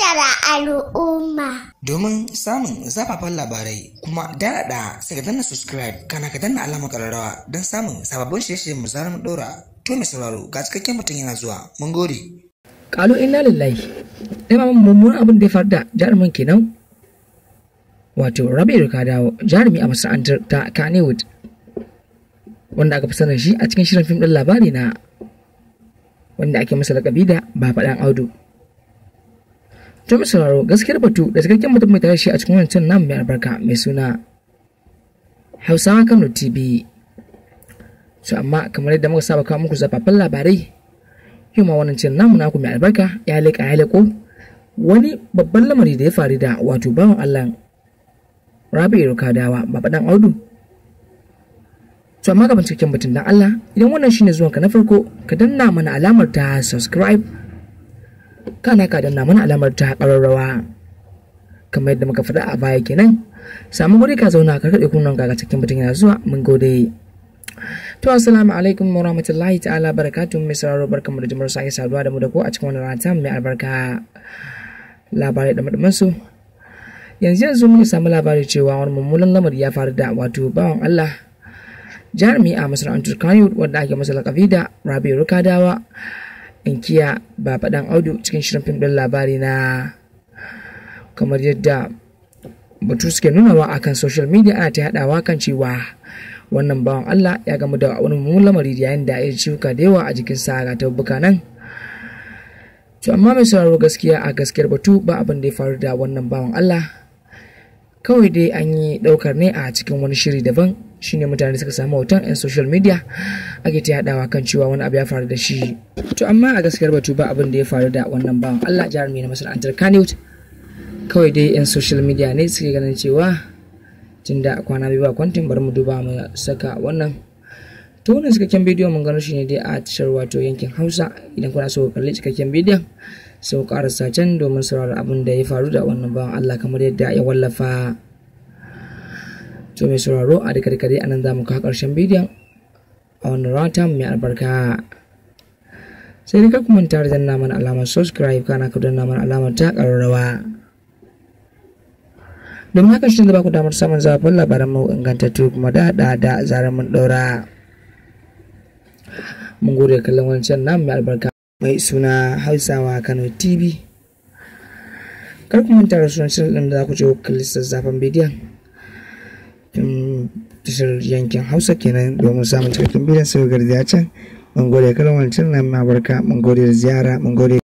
Tattara al'umma. Domin samun zafafan labarai kuma daɗaɗa, sai ka danna subscribe, kana ka danna alamar ƙararrawa don samun sababbin shirye-shiryen mu zarar mun ɗora. To mai sauraro, ga cikakken mutum yana zuwa. Mun gode. Kalu inna lillahi. Dai ma mummunan abin da ya faru da jarumin kenan. Wato Rabi'u Kadawo, jarumi a masana'antar ta Kannywood, wanda aka fi sanin shi a cikin shirin fim ɗin Labari Na, wanda ake masa laƙabi da Baba Ɗan Audu. To mai sauraro, gaskiyar batu da cikakken mutum mai tare shi a cikin wancan namu mai albarka mai suna Hausawa Kano TV. To amma kamar yadda muka saba kawo muku zafafan labarai, yau ma wannan cin namu naku mai albarka ya leƙa ya leƙo wani babban lamari da ya faru da wato bawan Allah Rabi'u Kadawa, Baba Ɗan Audu. To amma gaban cikakken batun, dan Allah idan wannan shine zuwanka na farko, ka danna mana alamar ta subscribe, kana ka danna mana alamar ta ƙararrawa. Kamar yadda muka faɗa a baya kenan, samu guri ka zauna ka karɗe kunnen ga cikakken batun yana zuwa. Mun gode. To assalamu alaikum wa rahmatullahi ta'ala barakatuhu. Mai sauraro, barkamu da jimar sake saduwa da mu da ku a cikin wannan rana mai albarka. Labarai da madumin su. Yanzu yanzu mun samu labari cewa wani mummunan lamari ya faru da wato bawan Allah jarumi a masana'antar Kannywood, wanda ake masa lakabi da Rabi'u Kadawa, inkiya Baba Dan Audu, cikin shirin fim ɗin Labari Na. Kamar yadda batu suke nunawa akan social media, ana ta haɗawa kan cewa wannan bawan Allah ya gamu da wani mummunan lamari yayin da ya ciwuka da yawa a jikinsa, ga tabbuka nan. To amma mai sauraro, gaskiya a gaskiyar batu ba abin da ya faru da wannan bawan Allah. Kawai dai an yi ɗaukar ne a cikin wani shiri daban, shine mutane suka samu hoton 'yan social media ake ta yadawa kan cewa wani abu ya faru da shi. To amma a gaskiyar batu ba abin da ya faru da wannan bawan Allah jarumi na masana'antar Kannywood. Kawai dai 'yan social media ne suke ganin cewa tunda kwana biyu ba content, bari mu duba mu saka wannan. To wannan cikakken bidiyo mun gano shi ne dai a tashar wato Yankin Hausa. Idan kuna so ku kalli cikakken bidiyon, sai ku karasa can domin sauraron abin da ya faru da wannan bawan Allah kamar yadda ya wallafa. To mai sauraro, a duka duka dai anan za mu kawo ƙarshen bidiyon a wannan rata mai albarka. Sai dai kar ku manta da danna mana alamar subscribe, kana ka danna mana alamar ta ƙararrawa, domin haka shi da ba ku damar samun zafin labaran mu ingantattu kuma da da zarar mun ɗora. Mun gode kallon wancan namu mai albarka mai suna Hausawa Kano TV. Kar ku manta da sunan channel ɗin da za ku je ku kalli zazzafan bidiyon, tashar Yankin Hausa kenan. Domin samun cikakken bidiyon, sai ku garzaya can. Mun gode kallon wancan namu mai albarka. Mun gode da ziyara, mun gode.